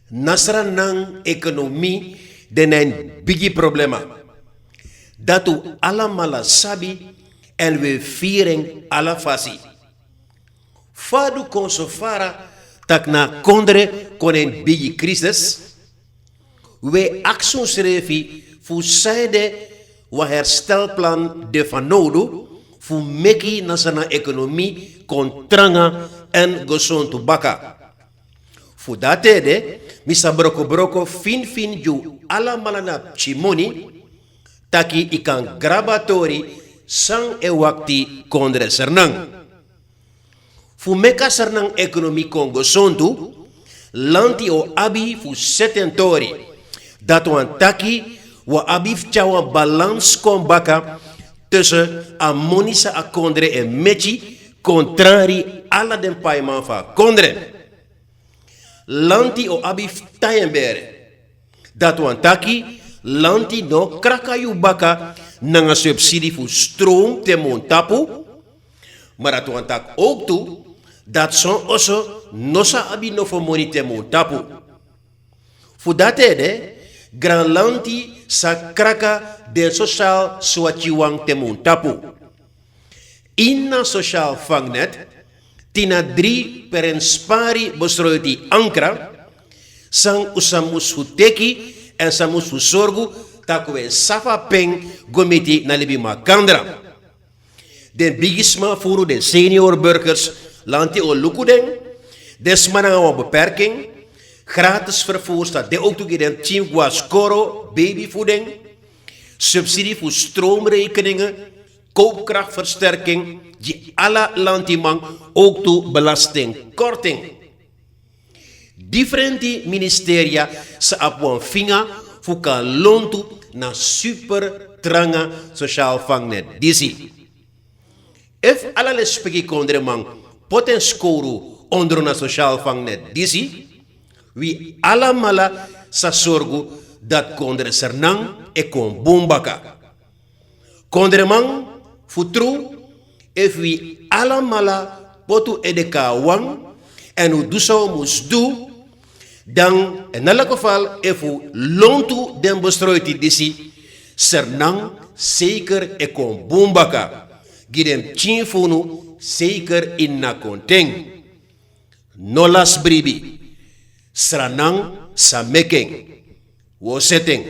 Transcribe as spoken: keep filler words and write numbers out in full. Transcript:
Na Sranan ekonomi de na en bigi problema. Dati un alamala sabi, èn un e firi en ala fasi. Fa a du kon so fara tak' na a kondre kon na en bigi krisis? Un e aksi unsrefi fu sanede wan herstelplan de fanowdu fu meki na Sranan ekonomi kon tranga èn gesontu baka. Fu dati ede, mi sa brokobroko finfin gi un alamala na pikin moni, taki yu kan grabu a tori san e wakti kondre Sranan. Fu meki a Sranan ekonomi kon gesontu, lanti o abi fu seti en tori. Dati wani taki, wi o abi fu tyari wan balans kon baka tussen a moni san a kondre e meki, kontrari ala den paiman fu a kondre. Lanti o abi fu tai en bere. Dati wani taki, lanti no o kraka yu baka nanga subsidi fu stroom te mun tapu. Ma dati wani taki owktu, dati son oso no sa abi nofo moni te mun tapu. Fu dati ede, granlanti sa kraka den sosial swatiwan te mun tapu. Ini a sosial vangnet, tin na dri prenspari besroiti ankra, san un sa mus fu teki èn sa mus fu sorgu tak' un e safa pen go miti na libi makandra. Den bigisma fu unu, den senior burgers, lanti o luku den. Den sma nanga wan beperking, gratis vervoer sa de owktu gi den pikin fu go na skoro, baby fu den, subsidi fu stroomrekeningen, koopkrachtversterking gi ala lantiman, owktu belastingkorting. Diferenti ministeria sa abi wan finga fu kan lontu na super tranga sosial vangnet disi. Efu ala lespeki kondreman poti en skowru ondro na sosial vangnet disi, wi alamala sa sorgu dati kondre Sranan e kon bun baka. Kondreman, fu tru, efu wi alamala poti un ede kon na wan èn un du san un mus du, dan in elk geval efu un lontu den besroiti disi, Sranan seiker e kon bun baka. Gi den pikin fu unu seiker ini a konten. No lasi bribi. Sranan sa meki en. Wi o seti en.